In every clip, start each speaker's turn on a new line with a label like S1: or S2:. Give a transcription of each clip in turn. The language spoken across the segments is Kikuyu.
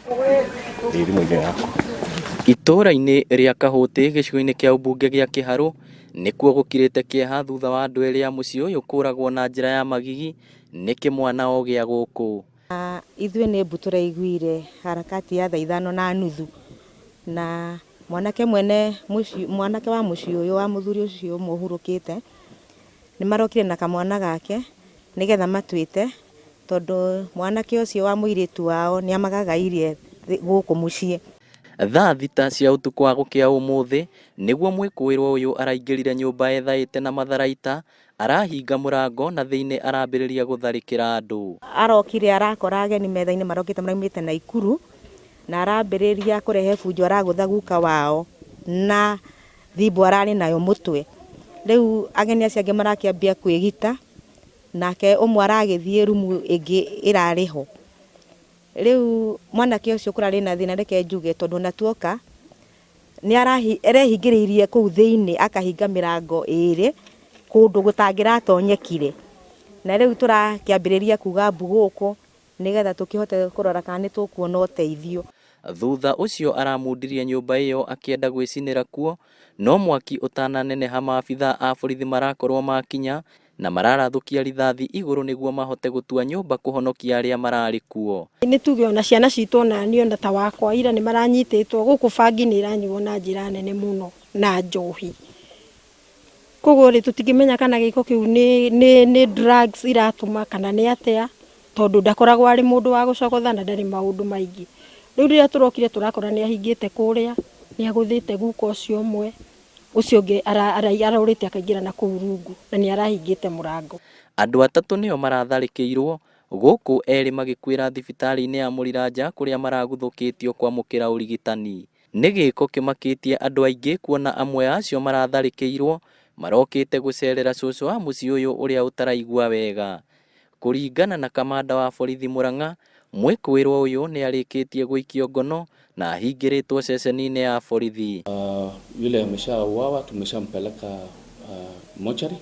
S1: Ĩ thimũ-inĩ yakwa.
S2: Itũũra-inĩ rĩa Kahũtĩ gĩcigo-inĩ kĩa ũmbunge gĩa Kĩharũ nĩkuo gũkirĩte kĩeha thutha wa andũ erĩ a mũciĩ ũyũ kũragwo na njĩra ya magigi nĩ kĩmwana o gĩa gũkũ.
S3: Ithuĩ nĩ mbu tũraiguire harakati ya thaa ithano na nuthu na mwanake mwene mũciĩ, mwanake wa mũciĩ ũyũ wa mũthuri ũcio ũmwe ũhurũkĩte, nĩ marokire na kamwana gake nĩgetha matwĩte tondũ mwanake ũcio wa mũirĩtu wao nĩ amagagairie gũkũ mũciĩ.
S2: Thaa thita cia ũtukũ wa gũkĩa ũmũthĩ nĩguo mwĩkũĩrwo ũyũ araingĩrire nyũmba ethaĩte na matharaita, arahinga mũrango na thĩinĩ arambĩrĩria gũtharĩkĩra andũ.
S3: Arokire arakora ageni metha-inĩ marokĩte maraumĩte Naikuru na arambĩrĩria kũrehe bunjo aragũtha guka wao na thimbo ararĩ nayo mũtwe. Rĩu ageni acio angĩ marakĩambia kwĩgita nake ũmwe aragĩthiĩ rumu ĩngĩ ĩrarĩ ho. Rĩu mwanake ũcio kũrarĩ na thĩna reke njuge tondũ ona tuoka nĩ arehingĩrĩirie kũu thĩinĩ akahinga mĩrango ĩrĩ kũndũ gũtangĩratonyekire. Na rĩu tũrakĩambĩrĩria kuga mbu gũkũ nĩgetha tũkĩhote kũrora kana nĩ tũkuona ũteithio.
S2: Thutha ũcio aramundirie nyũmba ĩyo akĩenda gwĩcinĩra kuo, no mwaki ũtananeneha maabithaa a borithi marakorwo makinya na mararathũkia rithathi igũrũ nĩguo mahote gũtua nyũmba kũhonokia arĩa mararĩ kuo.
S4: Nĩ tuge ona ciana citũ ona niĩ ona ta wakwa ira nĩ maranyitĩtwo gũkũ bangi nĩ ĩranyuo na njĩra nene mũno na njohi. Koguo rĩ tũtingĩmenya kana gĩko kĩu nĩ drugs iratũma kana nĩ atĩa tondũ ndakoragwo arĩ mũndũ wa gũcogotha na ndarĩ maũndũ maingĩ. Rĩu rĩrĩa tũrokire tũrakora nĩ ahingĩte kũrĩa, nĩ agũthĩte guka ũcio ũmwe, ũcio ũngĩ arorĩte akaingĩra na kũu rungu na nĩ arahingĩte mũrango.
S2: Andũ atatũ nĩo maratharĩkĩirwo gũkũ erĩ magĩkuĩra thibitarĩ-inĩ ya Mũriranja kũrĩa maraguthũkĩtio kwamũkĩra ũrigitani. Nĩ gĩko kĩmakĩtie andũ aingĩ kuona amwe a acio maratharĩkĩirwo marokĩte gũcerera cũcũ wa mũciĩ ũyũ ũrĩa ũtaraigua wega. Kũringana na kamanda wa borithi Murang'a, mwĩkũĩrwo ũyũ nĩ arĩkĩtie gũikio ngono na ahingĩrĩtwo ceceni-inĩ ya borithi.
S5: Yule ameshauawa tumeshampeleka mochari.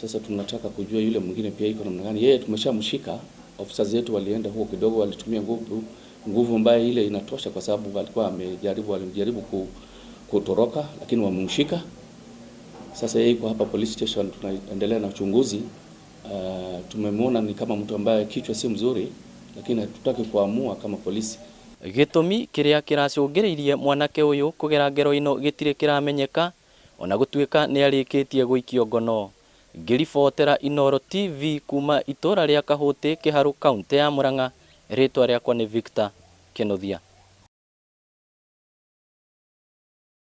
S5: Sasa tunataka kujua yule mwingine pia iko namna gani. Yeye tumeshamshika, ofisa zetu walienda huko kidogo, walitumia nguvu nguvu ambayo ile inatosha, kwa sababu alikuwa amejaribu alijaribu kutoroka, lakini wamemshika. Sasa yeye iko hapa police station, tunaendelea na uchunguzi. Tumemwona ni kama mtu ambaye kichwa si mzuri, lakini hatutaki kuamua kama polisi.
S2: Gĩtũmi kĩrĩa kĩracũngĩrĩirie mwanake ũyũ kũgera ngero ĩno gĩtirĩ kĩramenyeka ona gũtuĩka nĩ arĩkĩtie gũikio ngono. Ngĩribotera Inooro TV kuma itũra rĩa Kahũtĩ, Kĩharũ, kaũntĩ ya Murang'a, rĩtwa rĩakwa nĩ Victor Kĩnuthia.